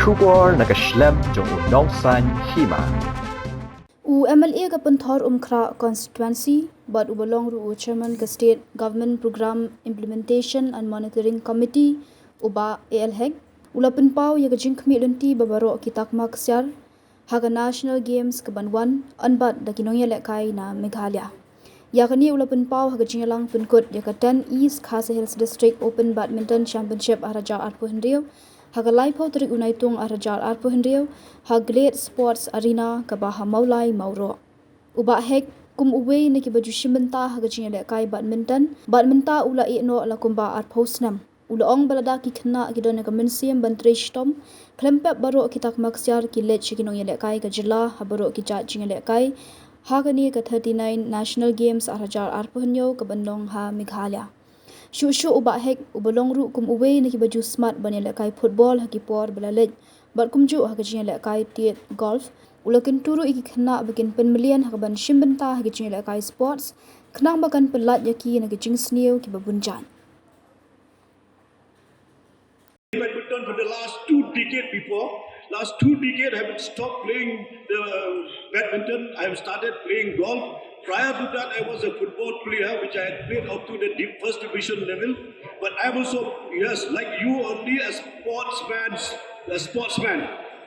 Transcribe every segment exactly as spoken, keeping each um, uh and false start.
Khubor na ka shlem jong u Nongsaiñ Hima. U M L A ka Pynthor Umkhrah constituency bad uba long ruh u chairman ka State Government Programme Implementation and Monitoring Committee, u Bah A L Hek, u la pynpaw ïa ka jingkhmih lynti ba baroh ki takma ksiar ha ka National Games ka ban wan, yn bad da ki nongïalehkai na Meghalaya. Ïa kane u la pynpaw ha ka jingïalang pynkut ïa ka ten East Khasi Hills District Open Badminton Championship ar hajar arphew hynriew ha ka laiphew tarik u Naitung ar hajar arphew hynriew ha Glade Sports Arena kaba ha Mawlai Mawroh. U Bah Hek, kum uwei na kiba ju shim bynta ha ka jingïalehkai badminton, bad mynta u la ïehnoh la kumba arphew snem, u la ong ba lada ki khynnah ki don ïa ka mynsiem ban trei shitom, khlem pep baroh ki takma ksiar ki leit sha ki nongïalehkai ka jylla ha baroh ki jait jingïalehkai ha kane ka thirty-nine National Games ar hajar arphew hynñiew ka ban long ha Meghalaya. Shuh shuh u Bah Hek, uba long ruh kum uwei na kiba ju smat ban ïalehkai football ha ki por ba la leit, bad kumjuh ha ka jingïalehkai tied golf, u la kyntu ruh ïa ki khynnah ba kin pynmlien ha ka ban shim bynta ha ka jingïalehkai sports, khnang ba kan pyllait ïa ki na ki jingsniew kiba bun jait. Badminton for the last two decade before. Last two decade, I have stopped playing the badminton. I have started playing golf. Prior to that, I was a football player, which I had played up to the di- first division level. But I was also, yes, like you, only a sportsman, a sportsman.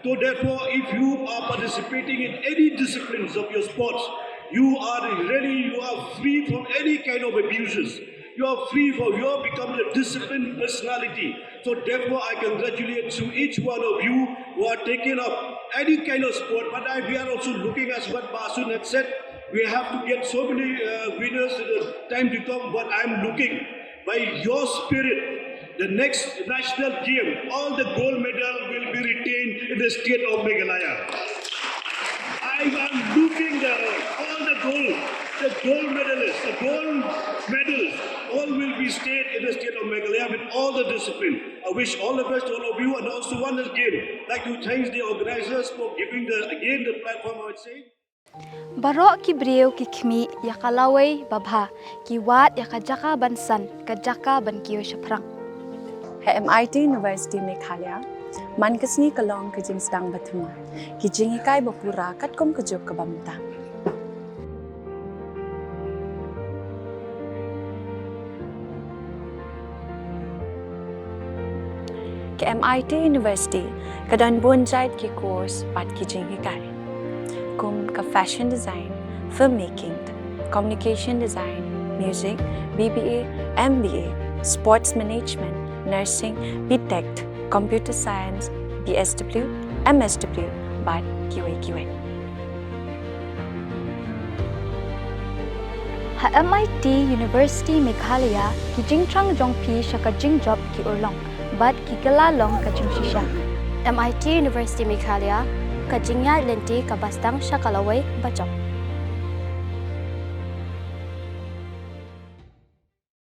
So therefore, if you are participating in any disciplines of your sports, you are really, you are free from any kind of abuses. You are free from, you have become a disciplined personality. So therefore, I congratulate to each one of you who are taking up any kind of sport. But I, we are also looking, as what Bah Sun had said, we have to get so many uh, winners in the time to come. But I'm looking by your spirit, the next national game, all the gold medal will be retained in the state of Meghalaya. I am looking the all the gold, the gold medalists, the gold medals, all will be stayed in the state of Meghalaya with all the discipline. I wish all the best to all of you, and also once again like to thank the organizers for giving the again the platform, I would say. Baroh ki briew ki khmih ïa ka lawei babha, ki wad ïa ka jaka ban san, ka jaka ban kiew shaphrang. Ha M I T University Meghalaya, man ka sngi ka long ka jingsdang ba thymmai, ki jinghikai ba pura katkum ka juk kaba mynta. Ka M I T University ka don bun jait ki course bad ki jinghikai, kum ka fashion design, filmmaking, communication design, music, B B A, M B A, sports management, nursing, B Tech, computer science, B S W, M S W, bad kiwei kiwei. Ha M I T University Meghalaya, ki jingthrang jong phi sha ka jingjop ki urlong bad ki kylla long ka jingshisha. M I T University Meghalaya, ka jingïaid lynti kaba sdang sha ka lawei bajop.